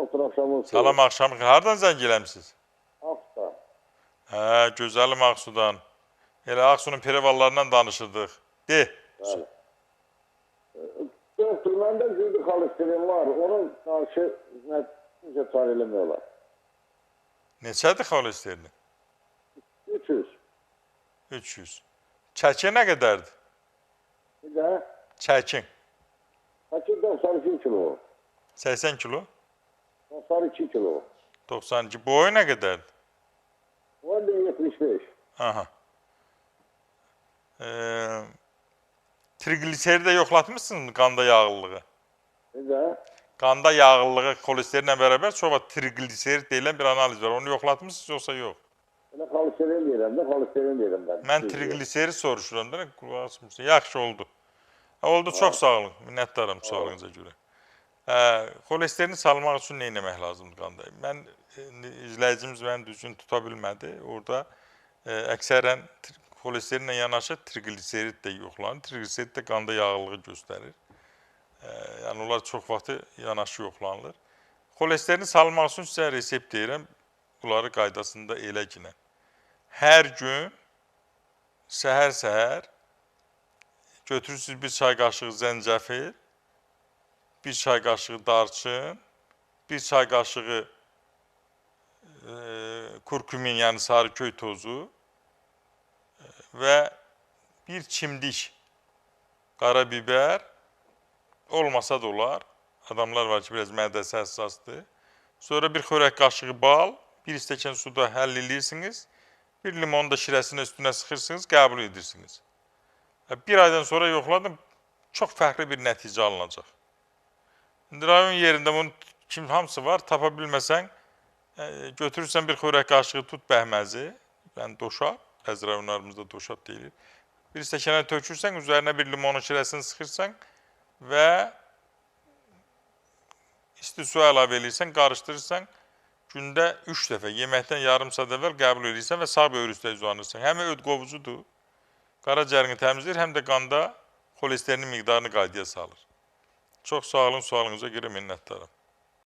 Doktor, axşam olsun. Salam, axşam xeyir. Hardan zəng eləmisiniz? Ağsuda. Hə, gözəlim Ağsudan. Elə Ağsunun perivallarından danışırdıq. De. Bəli. Doktor, məndə güclü xolesterin var. Onun qarşı necə çare eləmək olar? Neçədir xolesterini? 300. 300. Çəki nə qədərdir? Necə? Çəkin. Çəki 92 kilo. 80 kilo? 92 kilo. 92. Boyu nə qədərdir? 1,75. Aha. Triqliseri də yoxlatmışsınız qanda yağlılığı? Necə? Qanda yağlılığı xolesterinlə bərabər çox vaxt triqliserid deyilən bir analiz var. Onu yoxlatmışsınız yoxsa yox? Elə xolesterin deyirəm də, xolesterin deyirəm mən. Mən triqliserid soruşuram da, qulaq asmırsın. Yaxşı oldu. Oldu, çox sağ olun. Minnətdaram sualınıza görə. Xolesterini salmaq üçün nə etmək lazımdır qanda? Mən izləyicimiz məni düzgün tuta bilmədi. Orada əksərən xolesterinlə yanaşı triqliserid də yoxlanır. Triqliserid də qanda yağlılığı göstərir. Yəni onlar çox vaxtı yanaşı yoxlanılır. Xolesterini salmaq üçün sizə resept deyirəm. Bunları qaydasında elə ginə. Hər gün səhər-səhər götürürsünüz bir çay qaşığı zəncəfil, bir çay qaşığı darçın, bir çay qaşığı kurkumin, yəni sarı köy tozu və bir çimdik qara biber olmasa da olar. Adamlar var ki, biraz mədəsi həssasdır. Sonra bir xörək qaşığı bal, bir stəkan suda həll edirsiniz. Bir limonu da şirəsinin üstünə sıxırsınız, qəbul edirsiniz. Bir aydan sonra yoxladım, çox fərqli bir nəticə alınacaq. İndi rayon yerində bunun kim hamısı var, tapa bilməsən, götürürsən bir xörək qaşığı tut bəhməzi, yəni doşab, bəzi rayonlarımızda doşab deyilir. Bir stəkana tökürsən, üzərinə bir limonun şirəsini sıxırsan və isti su əlavə eləyirsən, qarışdırırsan. Gündə 3 dəfə yeməkdən yarım saat əvvəl qəbul edirsən və sağ böyür üstə uzanırsan. Həm öd qovucudur, qaraciyərini təmizləyir, həm də qanda xolesterin miqdarını qaydaya salır. Çox sağ olun, sualınıza görə minnətdaram.